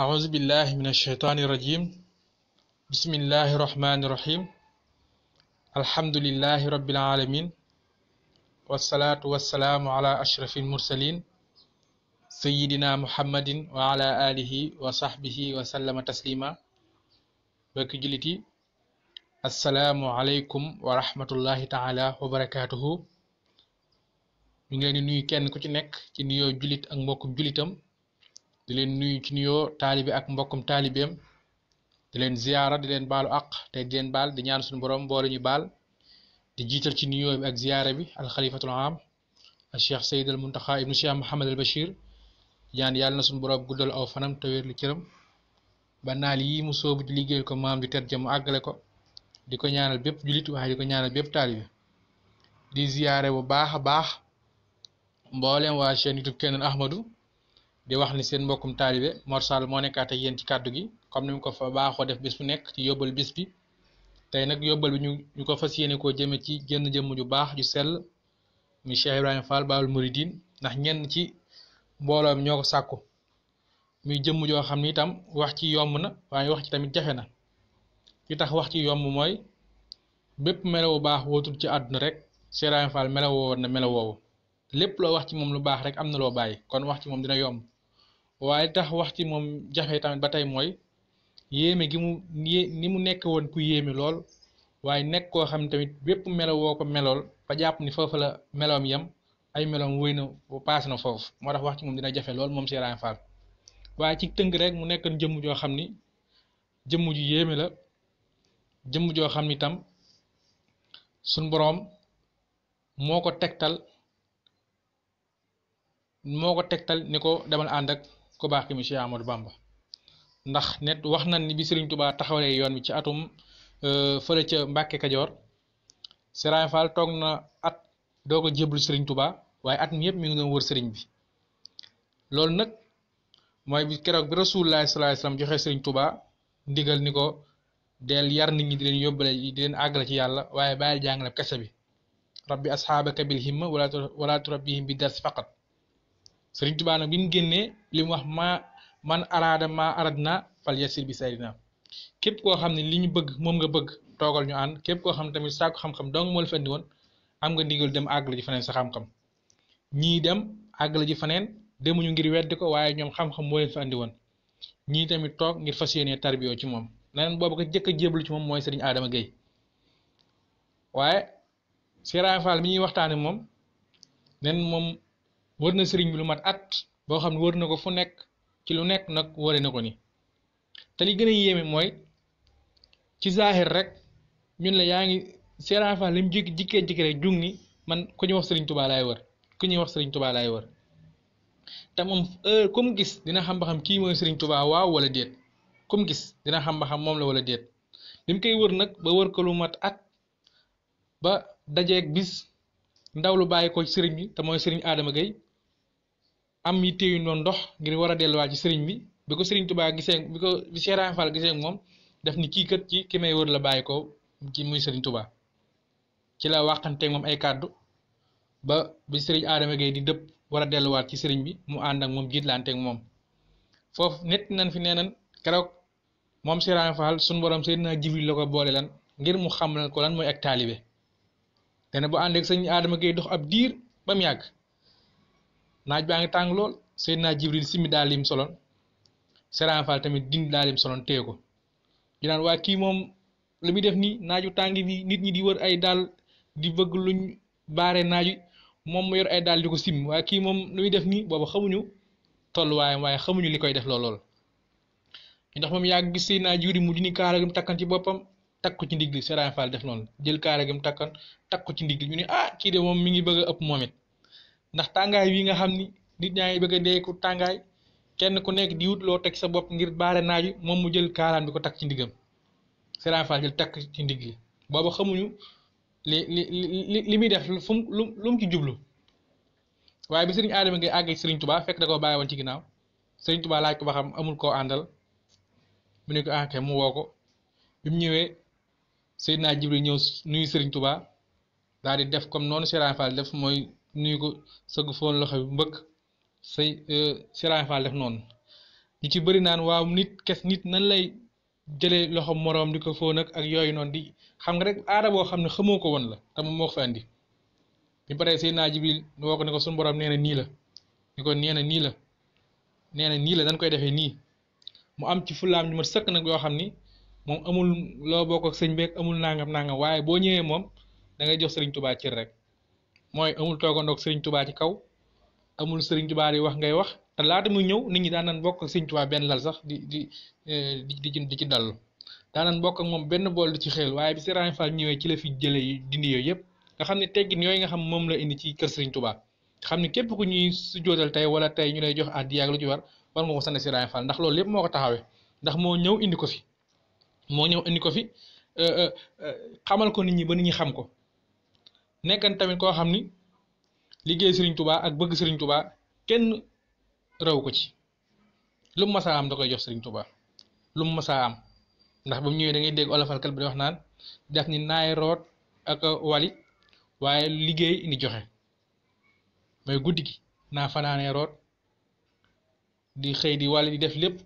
أعوذ بالله من الشيطان الرجيم بسم الله الرحمن الرحيم الحمد لله رب العالمين والصلاة والسلام على أشرف المرسلين سيدنا محمد وعلى آله وصحبه وسلم تسليما بك جلتي السلام عليكم ورحمة الله تعالى وبركاته ñu ngi leen di nuyu kenn ku ci nekk ci nuyoo julit ak mbokkum julitam di leen nuyu ci nuyoo taalibe ak mbokkum taalibeem di leen ziyaara di leen baalu àq te di leen baal di ñaan suñu borom boole ñu baal di jiital ci nuyoo bi ak ziyaara bi alxalifatul am al cheikh Seyd al Muntaxa ibnu cheikh Mohamad al Bachir ñaan yàlla na suñu borom guddal aw fanam te wér li cëram ba naal yi mu soobu di liggéeyal ko maam di tedd ja mu àggale ko di ko ñaanal bépp julit waaye di ko ñaanal bépp taalibe di ziyaare bu baax a baax mboolem waa chaîne YouTube Keneen Ahmadou di wax ni seen mbokkum taalibe Mor Sall moo nekkaat ak yéen ci kàddu gi comme ni mu ko fa baaxoo def bés bu nekk ci yóbbal bés bi tey nag yóbbal bi ñu ko fas yéene koo jëme ci jënn jëmm ju baax ju sell muy Cheikh Ibrahima Fall Baabul Muridiin ndax ñenn ci mbooloom ñoo ko sàkku muy jëmm joo xam ni itam wax ci yomb na waaye wax ci tamit jafe na li tax wax ci yomb mooy bépp melaw bu baax wootul ci àdduna rek Cheikh Ibrahima Fall melaw woon na melaw woowu lépp loo wax ci moom lu baax rek am na loo bàyyi kon wax ci moom dina yomb waaye tax wax ci moom jafe tamit ba tey mooy yéeme gi mu ni mu nekk woon ku yéeme lool waaye nekk koo xam ne tamit bépp melo woo ko melool ba jàpp ni foofu la meloom yam ay meloom wéy na paase na foofu moo tax wax ci moom dina jafe lool moom Cheikh Ibrahima Fall waaye ci tënk rek mu nekk jëmm joo xam ni jëmm ju yéeme la jëmm joo xam ni tam suñ boroom moo ko tegtal ni ko demal ànd ak ku baax ki mu Cheikh Amadou Bamba ndax net wax nañ ni bi Serigne Touba taxawlee yoon wi ci atum fële ca Mbàkke Kajoor Cheikh Ibrahima Fall toog na at doo ko jéblu Serigne Touba waaye at mi yëpp mi ngi doon wër Serigne bi loolu nag mooy bi keroog bi Rasulullah sallallahu alayhi wasallam joxe Serigne Touba ndigal ni ko del yar nit ñi di leen yóbbale di leen àggale ci yàlla waaye bàyyil jàngale kese bi rabbi asxaabaka bil himma wala turabbihim bi dars faqat Sëriñ Tuubaa nag bi mu génnee li mu wax man araada ma aradna fal yasir bi saydina képp koo xam ne li ñu bëgg moom nga bëgg toogal ñu ànd képp koo xam ne tamit sàkku xam-xam dong moo la fi andi woon am nga ndigal dem àggale ji faneen sa xam-xam ñii dem àggale ji faneen demuñu ngir weddi ko waaye ñoom xam-xam moo leen fi andi woon ñii tamit toog ngir fas yéenee tarbiyoo ci moom leneen boobu ko jëkk a jéblu ci moom mooy Sëriñ Adama Gueye waaye Cheikh Ibrahima Fall mi ñuy waxtaane moom nen moom wër na sëriñ bi lu mat at boo xam ne wër na ko fu nekk ci lu nekk nag wëre na ko ni te li gën a yéeme mooy ci zaahir rek ñun la yaa ngi Cheikh Ibrahima Fall li mu jikkee rek jug ni man ku ñuy wax Sëriñ Tuubaa laay wër ku ñuy wax Sëriñ Tuubaa laay wër te moom heure comme gis dina xam ba xam kii mooy Sëriñ Tuubaa waaw wala déet comme gis dina xam ba xam moom la wala déet li mu koy wër nag ba wër ko lu mat at ba dajeeg bis ndaw lu bàyyi ko ci sëriñ bi te mooy Sëriñ Adama Gueye am yi téyu noonu ndox ngir war a delluwaat ci sëriñ bi ko Sëriñ Tuubaa gisee bi Cheikh Ibrahima Fall gisee moom def ni kii kat ci ki may wër la bàyyi ko ci muy Sëriñ Tuubaa ci la waxanteeg moom ay kàddu ba bi Sëriñ Adama Gueye di dëpp war a delluwaat ci sëriñ bi mu ànd ak moom jiitlanteeg moom foofu nit nañ fi nee nañ keroog moom Cheikh Ibrahima Fall suñu borom Seydina Jibril la ko boole lan ngir mu xamal ko lan mooy ak taalibe te ne bu àndeeg Sëriñ Adama Gueye dox ab diir ba mu yàgg naaj baa ngi tàng lool Seydina Jibril simi daal lim soloon Cheikh Ibrahima Fall tamit dindi daal lim soloon téye ko ñu naan waa kii moom li muy def nii naaju tàng bi nit ñi di wër ay daal di bëgg luñ baare naaju moom mu yor ay daal di ko sim waaye kii moom li muy def nii booba xamuñu tolluwaayam waaye xamuñu li koy def lool ndax moom yàgg gis Seydina Jibril mu dini kaara gi mu takkan ci boppam takk ko ci ndigg Cheikh Ibrahima Fall def noonu jël kaara gi mu takk ko ci ndigg ñu ne ah kii de moom mi ngi bëgg a ëpp moom it ndax tàngaay wi nga xam ni nit ñaa ngi bëgg a dee ku tàngaay kenn ku nekk di wut loo teg sa bopp ngir baare naaju moom mu jël kaaraan bi ko takk ci ndiggam Cheikh Ibrahima Fall jël takk ci ndigg li booba xamuñu li muy def fu mu lu mu ci jublu waaye bi Sëriñ Adama Gueye àggee Sëriñ Tuubaa fekk da koo bàyyi woon ci ginnaaw Sëriñ Tuubaa laaj ko ba xam amul koo àndal mu ne ko ànkee mu woo ko bi mu ñëwee Seydina Jibril ñëw nuyu Sëriñ Tuubaa daal di def comme noonu Cheikh Ibrahima Fall def mooy nuyu ko sëgg foon loxo bi mbëkk Cheikh Ibrahima Fall def noonu ñu ci bëri naan waaw nit nan lay jëlee loxo moroom di ko fóon ak yooyu noonu di xam nga rek aada boo xam ne xamoo ko woon la te moom moo ko fa andi bi pare Seydina Jibril woo ko ne ko suñu borom nee na nii la ni ko nee na nii la nee na nii la dañ koy defee nii mu am ci fulaam ñu ma sëkk nag yoo xam ni moom amul loo bokk ak sëñ beeg amul nangam waaye boo ñëwee moom da ngay jox Serigne Touba cër rek mooy amul toogandoog Serigne Touba ci kaw amul Serigne Touba di wax ngay wax te laata muy ñëw nit ñi daan nañ bokk ak Serigne Touba benn lal sax di ci dallu daan nañ bokk ak moom benn bool di ci xeel waaye bi Serigne Fall ñëwee ci la fi jëlee yi dindi yooyu yëpp nga xam ne teggin yooyu nga xam moom la indi ci kër Serigne Touba xam ne képp ku ñuy su jootal tey wala tey ñu lay jox addiya ak lu ci war nga ko sant Serigne Fall ndax loolu lépp moo ko taxawee ndax moo ñëw indi ko fi xamal ko nit ñi ba nit ñi xam ko nekkan tamit koo xam ni liggéey Serigne Touba ak bëgg Serigne Touba kenn raw ko ci lu mu masaa am da koy jox Serigne Touba lu mu masaa am ndax ba mu ñëwee da ngay dégg olofalkat bi di wax naan def ni naay root ak wali waaye liggéey indi joxe mooy guddi gi naa fanaanee root di xëy di wali di def lépp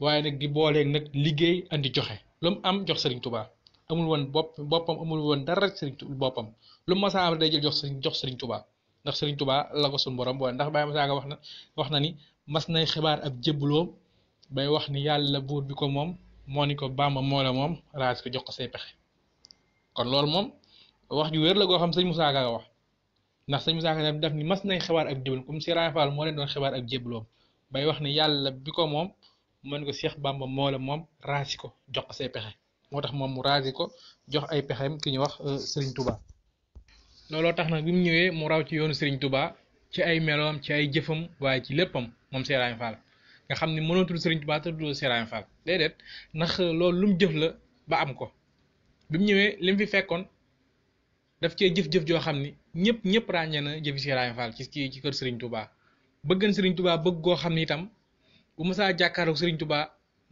waaye nag di booleeg nag liggéey andi joxe lu mu am jox Serigne Touba amul woon boppam amul woon dara Serigne boppam lu mu masaa am day jël jox Serigne Touba ndax Serigne Touba la ko suñu borom boole ndax Baye Moussa Ka wax na ni mas nay xibaar ab jébbuloom bay wax ni yàlla buur bi ko moom moo ni ko Bàmba moo la moom raas ko jox ko say pexe kon loolu moom wax ju wér la goo xam sëñ Moussa Ka wax ndax sëñ Moussa Ka daf ni mas nay xibaar ak jébbuloom comme Serigne Fall moo leen doon xibaar ak jébbuloom bay wax ni yàlla bi ko moom moo ni ko Cheikh Bàmba moo la moom raasi ko jox ko say pexe moo tax moom mu raasi ko jox ay pexeem ki ñu wax Serigne Touba. looloo tax nag bi mu ñëwee mu raw ci yoonu Serigne Touba ci ay meloom ci ay jëfam waaye ci léppam moom Serigne Fall nga xam ni mënoo tudd Serigne Touba te tudd Serigne Fall déedéet ndax loolu lu mu jëf la ba am ko bi mu ñëwee li mu fi fekkoon daf cee jëf-jëf joo xam ni ñëpp ràññee na jëfi Serigne Fall ci kër Serigne Touba bëggan Serigne Touba bëgg goo xam ni itam bu mësaa jàkkaaroog Serigne Touba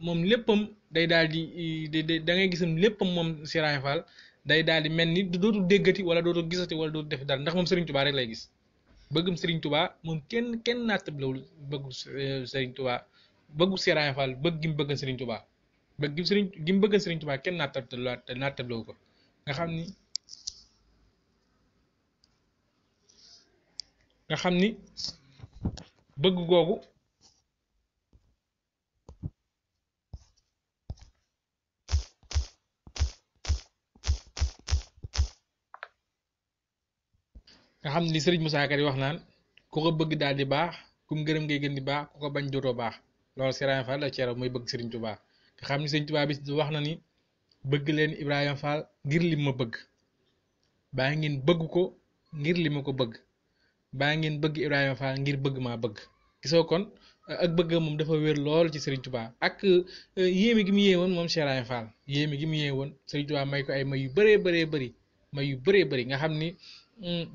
moom léppam day daal di da ngay gisam léppam moom Serigne Fall day daal di mel ni dootul déggati wala dootul gisati wala dootul def dara ndax moom Serigne Touba rek lay gis bëggum Serigne Touba moom kenn naatablewul bëggu Serigne Touba bëggu Serigne Fall bëgg gi mu bëgg Serigne Touba bëgg gi mu bëgg Serigne Touba kenn naatablewu ko nga xam ni bëgg googu nga xam ni Serigne Moussa Ka di wax naan ku ko bëgg daal di baax ku mu gërëm ngay gën di baax ku ko bañ dootoo baax loolu Serigne Fall la ceero mooy bëgg Serigne Touba nga xam ni Serigne Touba bis wax na ni bëgg leen Ibrahima Fall ngir li ma bëgg baa ngeen bëgg ko ngir li ma ko bëgg baa ngeen bëgg Ibrahima Fall ngir bëgg maa bëgg gisoo kon ak bëgg moom dafa wér lool ci Serigne Touba ak yéeme gi mu yéewoon moom Serigne Fall yéeme gi mu yéewoon Serigne Touba may ko ay may yu bëree bëri nga xam ni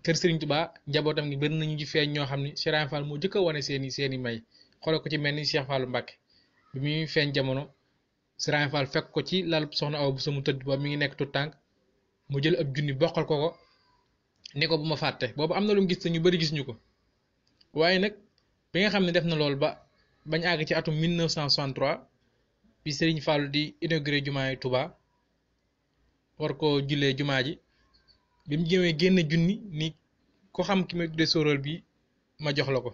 kër Serigne Touba njabootam gi bëri nañu ci feeñ ñoo xam ni Serigne Fall moo jëkk a wane seeni may xoolal ko ci mel ni Cheikh Fallou Mbacké bi muy feeñ jamono Serigne Fall fekk ko ci lal soxna aw bu sa mu tëdd ba mi ngi nekk tout tànk mu jël ab junni bokkal ko ni ko bu ma fàtte boobu am na lu mu gis te ñu bëri gis ñu ko waaye nag bi nga xam ne def na loolu ba bañ àgg ci atum 1963 bi Serigne Fall di inauguré jumaay Touba war ko jullee jumaa ji bi mu ñëwee génn junni ni ko xam ki may tuddee sóoróol bi ma jox la ko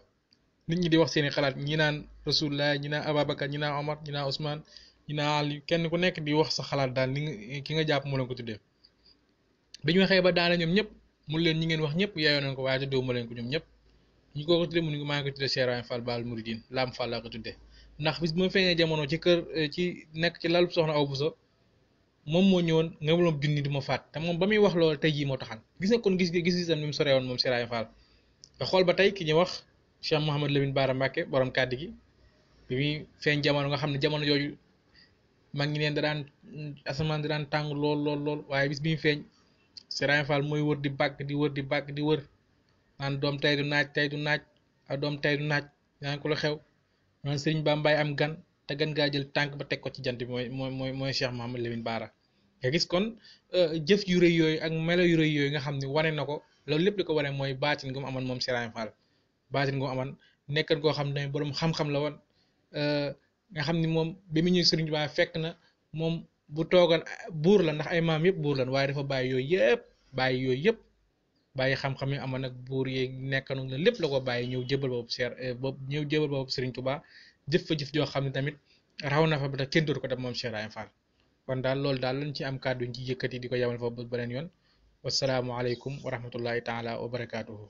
nit ñi di wax seeni xalaat ñi naan Rasulullah ñi naan Ababacar ñi naan Omar ñi naan Ousmane ñi naan Ali kenn ku nekk di wax sa xalaat daal ni ki nga jàpp moo leen ko tuddee bi ñu waxee ba daana ñoom ñëpp mun leen ñi ngeen wax ñëpp yaayoo nañ ko waaye tuddee ma leen ko ñoom ñëpp ñu ko tuddee mu ne maa ngi ko tuddee Serigne Fall Baal Mouridine Lam Fall laa ko tuddee ndax bis bu ma feeñee jamono ci kër ci nekk ci lal soxna aw buso moom moo ñëwoon nga waloon junni di ma faat te moom ba muy wax loolu tey jii moo taxal gis nga kon gis-gisam ni mu soree woon moom Serigne Fall nga xool ba tey ki ñu wax Cheikh Mouhamadou Lamine Bara Mbacké borom kàddu gi bi muy feeñ jamono nga xam ne jamono jooju mag ñi neen da daan asamaan da daan tàng lool waaye bis bi mu feeñ Serigne Fall mooy wër di bàgg di wër naan doom tey du naaj ak doom tey du naaj yaa ngi ko la xew naan Serigne Bambaye am gan te gan gaa jël tànk ba teg ko ci jant bi mooy Cheikh Mouhamadou Lamine Bara nga gis kon jëf yu rëy yooyu ak melo yu rëy yooyu nga xam ne wane na ko loolu lépp li ko wane mooy baatin gu mu amoon moom Serigne Fall baatin gu mu amoon nekkan koo xam ne borom xam-xam la woon nga xam ni moom bi mu ñëw Sëriñ Tuubaa fekk na moom bu toogoon buur la ndax ay maam yëpp buur lan waaye dafa bàyyi yooyu yëpp bàyyi xam-xam yi amoon nag buur yeeg nekkanu la lépp la ko bàyyi ñëw jëbal boobu ñëw jëbal boobu Sëriñ Tuubaa jëf fa jëf joo xam ne tamit raw na fa ba kenn dootu ko def moom Cheikh Ibrahima Fall kon daal loolu daal lañ ci am kàddu ñu ci yëkkati di ko yemal foofu ba beneen yoon wasalaamualeykum wa rahmatullahi taala wa barakaatuhu